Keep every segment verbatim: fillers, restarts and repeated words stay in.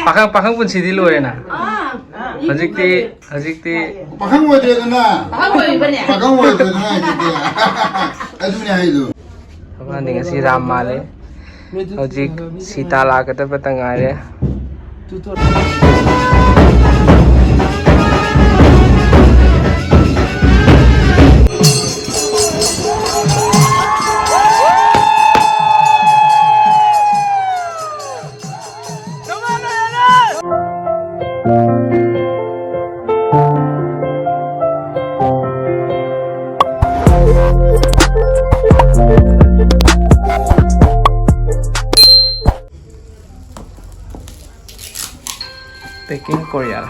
ꯄꯥꯈꯪ ꯄꯥꯈꯪ ꯄꯨꯟꯁꯤꯗꯤ ꯂꯣꯏꯔꯦꯅ꯫ ꯍꯧꯖꯤꯛꯇꯤ ꯍꯧꯖꯤꯛꯇꯤ ꯄꯥꯈꯪ ꯑꯣꯏꯗ꯭ꯔꯦꯗꯅ꯫ ꯄꯥꯈꯪ ꯑꯣꯏꯔꯤꯕꯅꯦ꯫ ꯄꯥꯈꯪ ꯑꯣꯏꯗ꯭ꯔꯦꯗꯅ ꯍꯧꯖꯤꯛꯇꯤ꯫ ꯑꯗꯨꯅꯦ ꯍꯥꯏꯗꯣ꯫ ꯃꯥꯗꯤ ꯉꯁꯤ ꯔꯥꯝ ꯃꯥꯜꯂꯦ꯫ ꯍꯧꯖꯤꯛ ꯁꯤꯇꯥ ꯂꯥꯛꯀꯗꯕꯇ ꯉꯥꯏꯔꯦ꯫ Packing Korea.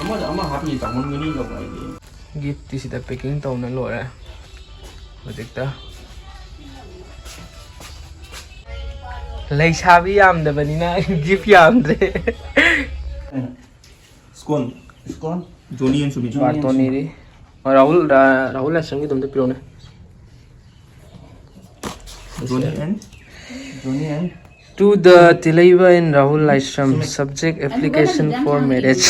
ꯑꯃꯗ ꯑꯃ ꯍꯥꯞꯄꯤ ꯇꯥꯃꯣꯟꯒꯅꯤ ꯇꯧꯕ ꯑꯩꯗꯤ꯫ Gift ꯁꯤꯗ packing ꯇꯧꯅ ꯂꯣꯏꯔꯦ꯫ ꯍꯧꯖꯤꯛꯇ ꯂꯩꯁꯥꯕꯤ ꯌꯥꯝꯗꯕꯅꯤꯅ gift ꯌꯥꯝꯗ꯭ꯔꯦ꯫ Scone. Scone. Johnny and Sumit. ꯕꯥꯔꯇꯣꯅꯤꯗꯤ꯫ ꯍꯣꯏ, ꯔꯥꯍꯨꯜ, ꯔꯥ-, ꯔꯥꯍꯨꯜ ꯂꯥꯏꯁ꯭ꯔꯝꯒꯤꯗꯣ ꯑꯝꯇ ꯄꯤꯔꯛꯎꯅꯦ꯫ Johnny and Johnny and To the Tileiba and Rahul Laishram, subject application for marriage.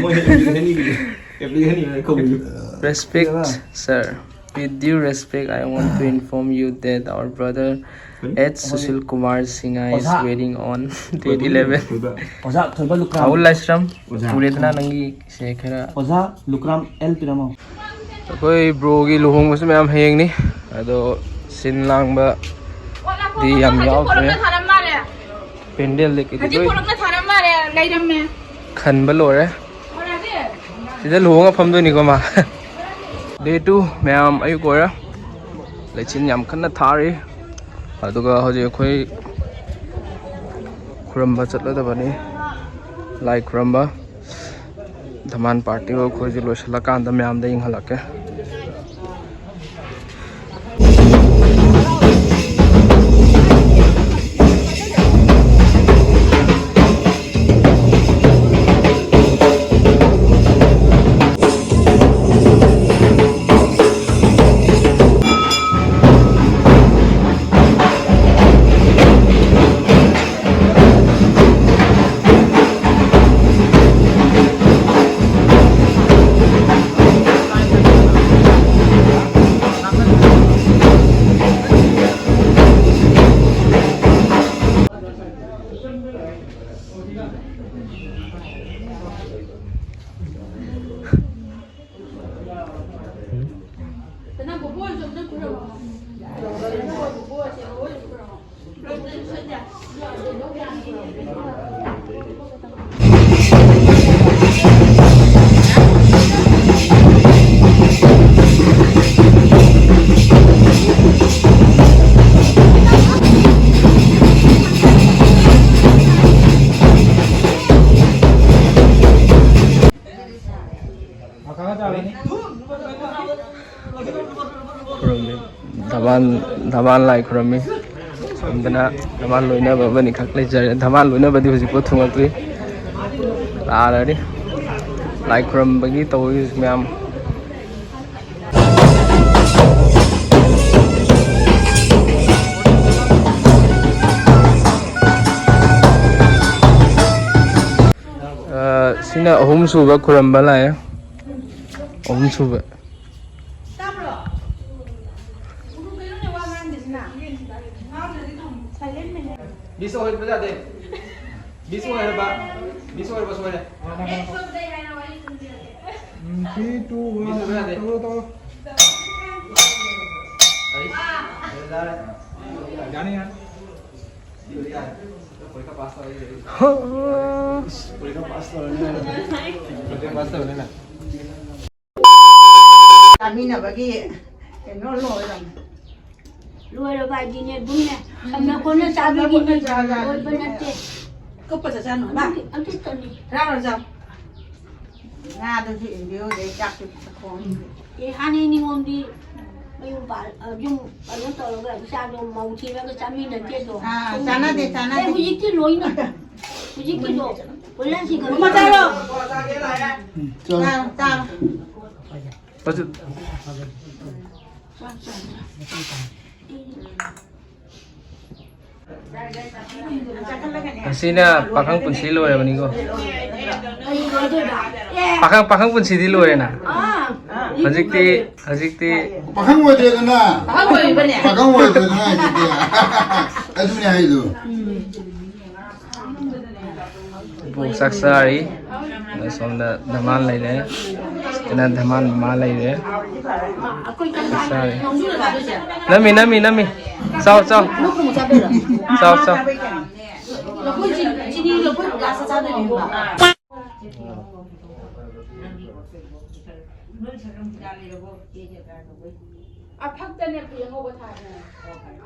ꯃꯣꯏ application ꯏꯔꯤ꯫ Application ꯏꯔꯤ ꯀꯧꯕꯤꯌꯨ꯫ Respect, sir. With due respect, I want to inform you that our brother ꯀꯔꯤ? H Sushil Kumar Singha is ꯑꯣꯖꯥ꯫ Wedding on date eleven. ꯑꯣꯖꯥ ꯊꯣꯏꯕ ꯂꯨꯀ꯭ꯔꯥꯝ꯫ ꯔꯥꯍꯨꯜ ꯂꯥꯏꯁ꯭ꯔꯝ, ꯑꯣꯖꯥ꯫ ꯎꯔꯦꯗꯅ ꯅꯪꯒꯤ ꯁꯦ ꯈꯔ꯫ ꯑꯣꯖꯥ ꯂꯨꯀ꯭ꯔꯥꯝ L ꯄꯤꯔꯝꯃꯣ꯫ ꯑꯩꯈꯣꯏ ꯕ꯭ꯔꯣꯒꯤ ꯂꯨꯍꯣꯡꯕꯁꯨ ꯃꯌꯥꯝ ꯍꯌꯦꯡꯅꯤ, ꯑꯗꯣ ꯁꯤꯟ ꯂꯥꯡꯕꯗꯤ ꯌꯥꯝ ꯌꯥꯎꯗ꯭ꯔꯦ꯫ ꯄꯦꯟꯗꯦꯜꯗꯤ ꯀꯩꯗꯤ ꯂꯣꯏ ꯈꯟꯕ ꯂꯣꯏꯔꯦ꯫ ꯁꯤꯗ ꯂꯨꯍꯣꯡꯉ ꯐꯝꯗꯣꯏꯅꯤꯀꯣ ꯃꯥ꯫ Day two ꯃꯌꯥꯝ ꯑꯌꯨꯛ ꯑꯣꯏꯔꯦ꯫ ꯂꯩꯆꯤꯟ ꯌꯥꯝ ꯀꯟꯅ ꯊꯥꯔꯤ꯫ ꯑꯗꯨꯒ ꯍꯧꯖꯤꯛ ꯑꯩꯈꯣꯏ ꯈꯨꯔꯨꯝꯕ ꯆꯠꯂꯗꯕꯅꯤ꯫ ꯂꯥꯏ ꯈꯨꯔꯨꯝꯕ꯫ ꯙꯃꯥꯟ ꯄꯥꯔꯇꯤ ꯑꯩꯈꯣꯏꯁꯨ ꯂꯣꯏꯁꯤꯜꯂꯀꯥꯟꯗ ꯃꯌꯥꯝꯗ ꯌꯦꯡꯍꯜꯂꯛꯀꯦ꯫ ꯙꯃꯥꯟ, ꯙꯃꯥꯟ ꯂꯥꯏ ꯈꯨꯔꯝꯃꯤ꯫ ꯁꯣꯝꯗꯅ ꯙꯃꯥꯟ ꯂꯣꯏꯅꯕ ꯑꯃꯅꯤꯈꯛ ꯂꯩꯖꯔꯦ꯫ ꯙꯃꯥꯟ ꯂꯣꯏꯅꯕꯗꯤ ꯍꯧꯖꯤꯛꯐꯥꯎ ꯊꯨꯡꯉꯛꯇ꯭ꯔꯤ꯫ ꯂꯥꯛꯑꯔꯅꯤ꯫ ꯂꯥꯏ ꯈꯨꯔꯝꯕꯒꯤ ꯇꯧꯔꯤꯁꯤ ꯃꯌꯥꯝ꯫ ꯑ, ꯁꯤꯅ ꯑꯍꯨꯝꯁꯨꯕ ꯈꯨꯔꯝꯕ ꯂꯥꯛꯑꯦ꯫ ꯑꯍꯨꯝꯁꯨꯕ꯫ ꯇꯥꯕ꯭ꯔꯣ? ꯀꯩꯅꯣꯅꯦ ꯋꯥ ꯉꯥꯡꯗ꯭ꯔꯤꯁꯤꯅ? ꯉꯥꯡꯗ꯭ꯔꯗꯤ ꯊꯝꯃꯨ꯫ ꯁꯥꯏꯂꯦꯟ ꯃꯦꯅꯦ꯫ ꯃꯤꯁ ꯑꯣꯏꯍꯟꯕ ꯌꯥꯗꯦ꯫ ꯃꯤꯁ ꯑꯣꯏꯍꯟꯕ꯫ ꯃꯤꯁ ꯑꯣꯏꯍꯟꯕ ꯁꯣꯏꯔꯦ꯫ ꯑꯦ, ꯁꯣꯏꯕꯗꯩ ꯍꯥꯏꯔ ꯋꯥꯔꯤ ꯊꯝꯖꯤꯜꯂꯦ꯫ ꯎꯝ, three, two, one, ꯃꯤꯁ ꯑꯣꯏꯍꯟꯕ ꯌꯥꯗꯦ꯫ ꯇꯧꯔꯣ, ꯇꯧꯔꯣ꯫ ꯑꯩ, ꯌꯥꯔꯦ꯫ ꯌꯥꯅꯤ, ꯌꯥꯅꯤ꯫ ꯁꯤ ꯑꯣꯏꯔꯗꯤ ꯌꯥꯔꯦ꯫ ꯄꯔꯤꯈꯥ ꯄꯥꯁ ꯇꯧꯔꯦ꯫ ꯄꯔꯤꯈꯥ ꯄꯥꯁ ꯇꯧꯔꯅꯤ꯫ ꯄꯔꯤꯈꯥ ꯄꯥꯁ ꯇꯧꯔꯅꯤ ꯅꯪ꯫ ꯆꯥꯃꯤꯟꯅꯕꯒꯤ ꯀꯩꯅꯣ ꯂꯣꯏꯔꯕꯅꯤ꯫ ꯂꯣꯏꯔꯕ ꯍꯥꯏꯗꯤꯅꯦ, ꯑꯗꯨꯝꯅꯦ, ꯁꯝꯅ ꯈꯣꯠꯅ ꯆꯥꯕꯒꯤꯅꯦ, ꯂꯣꯏꯕ ꯅꯠꯇꯦ꯫ ꯀꯨꯞꯄ ꯆꯠꯁꯅꯨ, ꯍꯥꯏꯕ꯫ ꯑꯗꯨ, ꯑꯗꯨꯇꯅꯤ꯫ ꯍꯔꯥꯎ ꯍꯔꯥꯎ ꯆꯥꯎ꯫ ꯉꯥꯗꯨꯁꯨ ꯏꯟꯕꯤꯌꯨ, ꯑꯗꯩ ꯆꯥꯛꯁꯨ ꯊꯣꯡꯉꯤ꯫ ꯑꯦ, ꯍꯥꯟꯅꯩ ꯅꯤꯉꯣꯝꯗꯤ ꯃꯌꯨꯝ ꯄꯥꯜ-, ꯑ, ꯌꯨꯝ ꯀꯩꯅꯣ ꯇꯧꯔꯒ ꯏꯆꯥꯗꯣ ꯃꯧ ꯊꯤꯔꯒ ꯆꯥꯃꯤꯟꯅꯗꯦꯗꯣ꯫ ꯑꯥ, ꯆꯥꯟꯅꯗꯦ, ꯆꯥꯟꯅꯗꯦ꯫ ꯑꯦ, ꯍꯧꯖꯤꯛꯇꯤ ꯂꯣꯏꯅ꯫ ꯍꯧꯖꯤꯛꯀꯤꯗꯣ, ꯍꯣꯂꯦꯟꯁꯤꯒ ꯃꯃꯥ ꯆꯥꯔꯣ꯫ ꯆꯥꯔꯣ, ꯆꯥꯔꯣ꯫ ꯍꯧꯖꯤꯛ ꯑꯁꯤꯅ ꯄꯥꯈꯪ ꯄꯨꯟꯁꯤ ꯂꯣꯏꯔꯕꯅꯤꯀꯣ꯫ ꯄꯥꯈꯪ, ꯄꯥꯈꯪ ꯄꯨꯟꯁꯤꯗꯤ ꯂꯣꯏꯔꯦꯅ꯫ ꯍꯧꯖꯤꯛꯇꯤ, ꯍꯧꯖꯤꯛꯇꯤ ꯄꯥꯈꯪ ꯑꯣꯏꯗ꯭ꯔꯦꯗꯅ꯫ ꯄꯥꯈꯪ ꯑꯣꯏꯔꯤꯕꯅꯦ꯫ ꯄꯥꯈꯪ ꯑꯣꯏꯗ꯭ꯔꯦꯗꯅ ꯍꯧꯖꯤꯛꯇꯤ꯫ ꯑꯗꯨꯅꯦ ꯍꯥꯏꯗꯣ꯫ ꯏꯕꯣꯛ ꯆꯥꯛ ꯆꯥꯔꯤ꯫ ꯑꯗ ꯁꯣꯝꯗ ꯙꯃꯥꯟ ꯂꯩꯔꯦ꯫ ꯁꯤꯗꯅ ꯙꯃꯥꯟ ꯃꯃꯥ ꯂꯩꯔꯦ꯫ ꯆꯥꯛ ꯆꯥꯔꯤ꯫ ꯅꯝꯃꯤ, ꯅꯝꯃꯤ, ꯅꯝꯃꯤ꯫ ꯆꯥꯎ, ꯆꯥꯎ꯫ ꯆꯥꯎ, ꯆꯥꯎ꯫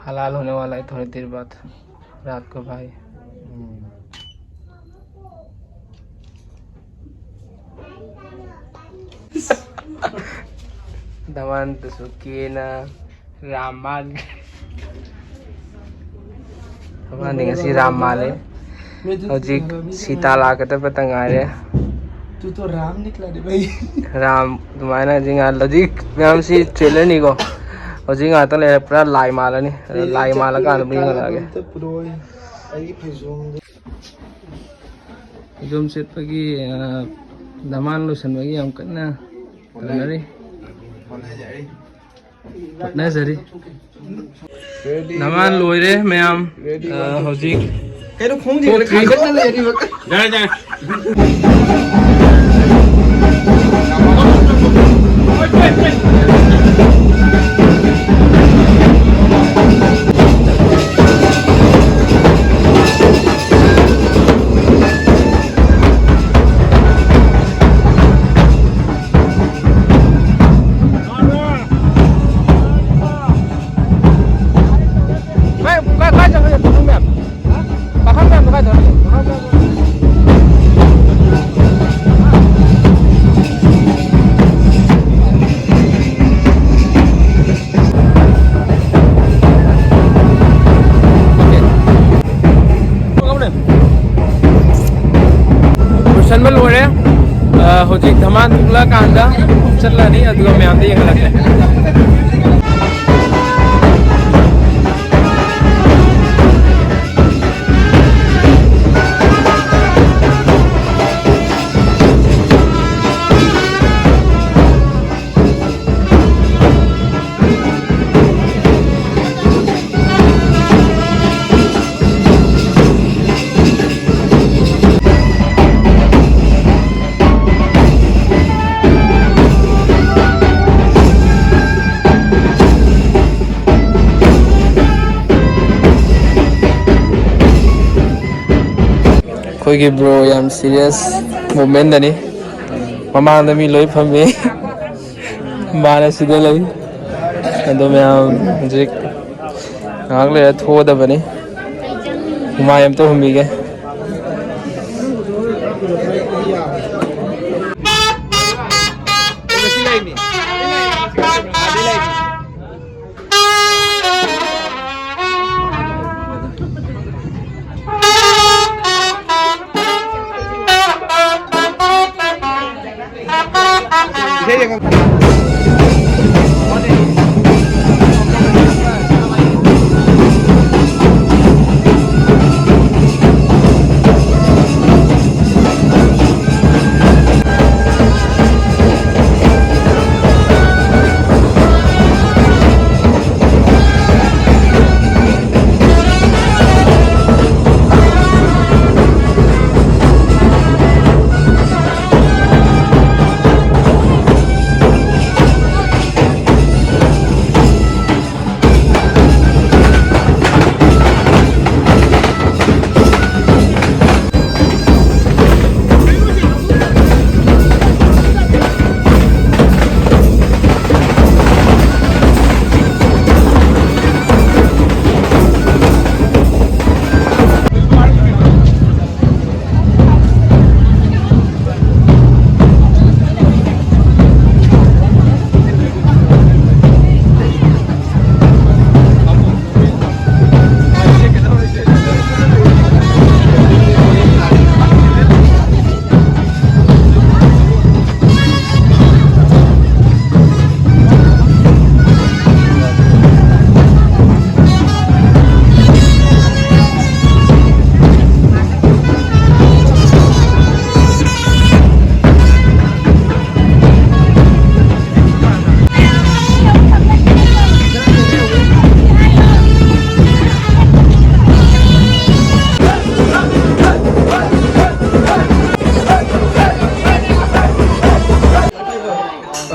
ꯍꯂꯥꯜ ꯍꯣꯅꯦ ꯋꯥꯂꯥ ꯍꯥꯏ ꯊꯣꯔꯦ ꯗꯦꯔ ꯕꯥꯗ ꯔꯥꯠ ꯀꯣ ꯚꯥꯏ꯫ ꯎꯝ꯫ ꯙꯃꯥꯟꯗꯨꯁꯨ ꯀꯦꯅ꯫ ꯔꯥꯝ ꯃꯥꯟꯈ꯭ꯔꯦ꯫ ꯃꯥꯗꯤ ꯉꯁꯤ ꯔꯥꯝ ꯃꯥꯜꯂꯦ꯫ ꯍꯧꯖꯤꯛ ꯁꯤꯇꯥ ꯂꯥꯛꯀꯗꯕꯇ ꯉꯥꯏꯔꯦ꯫ ꯇꯨ ꯇꯣ ꯔꯥꯝ ꯅꯤꯀꯂꯥ ꯔꯦ ꯚꯥꯏ꯫ ꯔꯥꯝ ꯑꯗꯨꯃꯥꯏꯅ ꯍꯧꯖꯤꯛ ꯉꯥꯏꯍꯥꯛ ꯂꯧꯖꯤꯛ ꯃꯌꯥꯝꯁꯤ ꯇ꯭ꯔꯦꯂꯔꯅꯤꯀꯣ꯫ ꯍꯧꯖꯤꯛ ꯉꯥꯛꯇꯪ ꯂꯩꯔ ꯄꯨꯔꯥ ꯂꯥꯏ ꯃꯥꯜꯂꯅꯤ꯫ ꯑꯗꯣ ꯂꯥꯏ ꯃꯥꯜꯂꯀꯥꯟꯗ ꯑꯃꯨꯛ ꯌꯦꯡꯍꯜꯂꯛꯑꯒꯦ꯫ ꯑꯩꯒꯤ ꯐꯩꯖꯣꯝꯗꯤ꯫ ꯐꯩꯖꯣꯝ ꯁꯦꯠꯄꯒꯤ, ꯑ, ꯗꯃꯥꯟ ꯂꯣꯏꯁꯤꯟꯕꯒꯤ ꯌꯥꯝ ꯀꯟꯅ ꯇꯧꯅꯔꯤ꯫ ꯍꯣꯠꯅꯖꯔꯤ꯫ ꯗꯃꯥꯟ ꯂꯣꯏꯔꯦ ꯃꯌꯥꯝ꯫ ꯑ, ꯍꯧꯖꯤꯛ ꯀꯩꯅꯣ ꯈꯣꯡꯖꯦ ꯊꯣꯛꯇ꯭ꯔꯤ꯫ ꯈꯥꯏꯒꯠꯅ ꯂꯩꯔꯤꯕ꯫ ꯌꯥꯔꯦ, ꯌꯥꯔꯦ꯫ ꯀꯥꯏ, ꯀꯥꯏ, ꯀꯥꯏ ꯆꯠꯈ꯭ꯔꯒꯦ ꯄꯥꯈꯪ ꯃꯌꯥꯝ? ꯄꯥꯈꯪ ꯃꯌꯥꯝꯗꯣ ꯀꯥꯏ ꯆꯠꯈ꯭ꯔꯒꯦ? ꯂꯣꯏꯁꯟꯕ ꯂꯣꯏꯔꯦ꯫ ꯑ, ꯍꯧꯖꯤꯛ ꯙꯃꯥꯟ ꯊꯣꯛꯂꯛꯑꯀꯥꯟꯗ ꯆꯠꯂꯅꯤ, ꯑꯗꯨꯒ ꯃꯌꯥꯝꯗ ꯌꯦꯡꯍꯜꯂꯛꯀꯦ꯫ ꯑꯩꯈꯣꯏꯒꯤ ꯕ꯭ꯔꯣ ꯌꯥꯝ ꯁꯤꯔꯤꯌꯁ ꯃꯣꯃꯦꯟꯗꯅꯤ꯫ ꯃꯃꯥꯡꯗ ꯃꯤ ꯂꯣꯏ ꯐꯝꯃꯤ꯫ ꯃꯥꯅ ꯁꯤꯗ ꯂꯩ꯫ ꯑꯗꯣ ꯃꯌꯥꯝ ꯍꯧꯖꯤꯛ ꯉꯥꯏꯍꯥꯛ ꯂꯩꯔ ꯊꯣꯛꯑꯗꯕꯅꯤ꯫ ꯍꯨꯃꯥꯏ ꯑꯝꯇ ꯍꯨꯝꯕꯤꯒꯦ꯫ ꯁꯤ ꯂꯩꯅꯤ꯫ ꯁꯤ ꯂꯩꯅꯤ꯫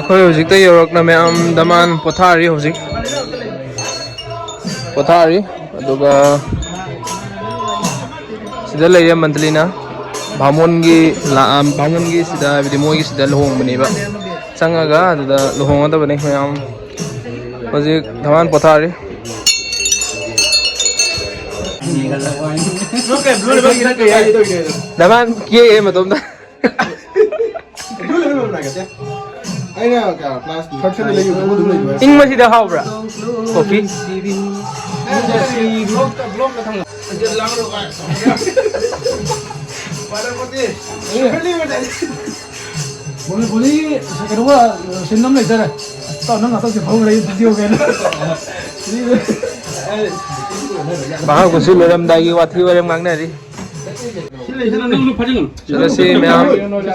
ꯑꯩꯈꯣꯏ ꯍꯧꯖꯤꯛꯇ ꯌꯧꯔꯛꯅ ꯃꯌꯥꯝ ꯗꯃꯥꯟ ꯄꯣꯊꯥꯔꯤ ꯍꯧꯖꯤꯛ꯫ ꯄꯣꯊꯥꯔꯤ꯫ ꯑꯗꯨꯒ ꯁꯤꯗ ꯂꯩꯔꯦ ꯃꯟꯗꯂꯤꯅ꯫ ꯕꯥꯃꯣꯟꯒꯤ ꯂꯥꯛꯑ-, ꯕꯥꯃꯣꯟꯒꯤ ꯁꯤꯗ, ꯍꯥꯏꯕꯗꯤ ꯃꯣꯏꯒꯤ ꯁꯤꯗ ꯂꯨꯍꯣꯡꯕꯅꯦꯕ꯫ ꯆꯪꯉꯒ ꯑꯗꯨꯗ ꯂꯨꯍꯣꯡꯒꯗꯕꯅꯤ ꯃꯌꯥꯝ꯫ ꯍꯧꯖꯤꯛ ꯗꯃꯥꯟ ꯄꯣꯊꯥꯔꯤ꯫ ꯗꯃꯥꯟ ꯀꯦꯛꯑꯦ ꯃꯇꯣꯝꯗ꯫ ꯑꯩꯅ ꯀ꯭ꯂꯥꯁ ꯊꯥꯔꯠ ꯁꯦꯝꯗ ꯂꯩꯕ ꯑꯗꯨꯝ ꯂꯩꯕ꯫ ꯏꯪꯕꯁꯤꯗ ꯍꯥꯎꯕ꯭ꯔꯥ? ꯀꯣꯐꯤ? ꯕꯣꯂꯤ, ꯕꯣꯂꯤ, ꯀꯩꯅꯣꯒ, ꯁꯤꯟ ꯑꯃ ꯂꯩꯇꯥꯔꯦ꯫ ꯇꯥꯎ, ꯅꯪ ꯉꯥꯛꯇꯪ ꯁꯤ ꯐꯝꯈ꯭ꯔꯦ, ꯑꯩ ꯚꯤꯗꯤꯑꯣ ꯀꯩꯅꯣ꯫ ꯃꯍꯥꯛꯄꯨꯁꯨ ꯂꯣꯏꯔꯝꯗꯥꯏꯒꯤ ꯋꯥꯊꯤ ꯋꯥꯔꯦꯝ ꯉꯥꯡꯅꯔꯤ꯫ ꯆꯠꯂꯁꯤ ꯃꯌꯥꯝ,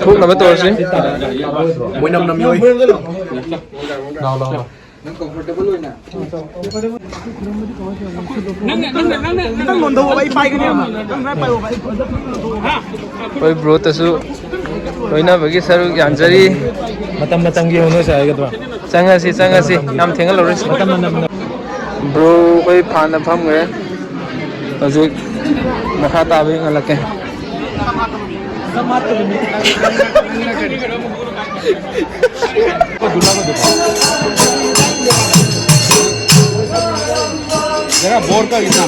ꯊꯣꯛꯅꯕ ꯇꯧꯔꯁꯤ꯫ ꯃꯣꯏꯅꯝ ꯅꯝ ꯌꯣꯏ꯫ ꯂꯥꯎ, ꯂꯥꯎ, ꯂꯥꯎ꯫ ꯅꯪ ꯀꯝꯐꯣꯔꯇꯦꯕꯜ ꯑꯣꯏꯅ꯫ ꯅꯪ, ꯅꯪ, ꯅꯪ, ꯅꯪ, ꯅꯪ ꯅꯣꯟꯊꯧꯑꯣ, ꯑꯩ ꯄꯥꯏꯒꯅꯤ ꯑꯃ꯫ ꯅꯪ ꯅꯪ ꯄꯥꯏꯌꯣ, ꯚꯥꯏ꯫ ꯑꯩꯈꯣꯏ ꯕ꯭ꯔꯣꯇꯁꯨ ꯂꯣꯏꯅꯕꯒꯤ ꯁꯔꯨꯛ ꯌꯥꯟꯖꯔꯤ꯫ ꯃꯇꯝ ꯃꯇꯝꯒꯤ ꯍꯧꯅꯁꯦ ꯍꯥꯏꯒꯗ꯭ꯔꯣ? ꯆꯪꯉꯁꯤ, ꯆꯪꯉꯁꯤ꯫ ꯌꯥꯝ ꯊꯦꯡꯍꯜꯂꯔꯣꯏꯁꯤ꯫ ꯃꯇꯝ ꯃꯇꯝ꯫ ꯕ꯭ꯔꯣ, ꯑꯩꯈꯣꯏ ꯐꯥꯟꯗ ꯐꯝꯈ꯭ꯔꯦ꯫ ꯍꯧꯖꯤꯛ ꯃꯈꯥ ꯇꯥꯕ ꯌꯦꯡꯍꯜꯂꯛꯀꯦ꯫ जरा बोर का इतना।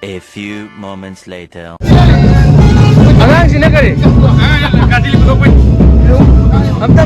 A few moments later. ꯑꯉꯥꯡꯁꯤꯅ ꯀꯔꯤ? ꯑꯝꯇ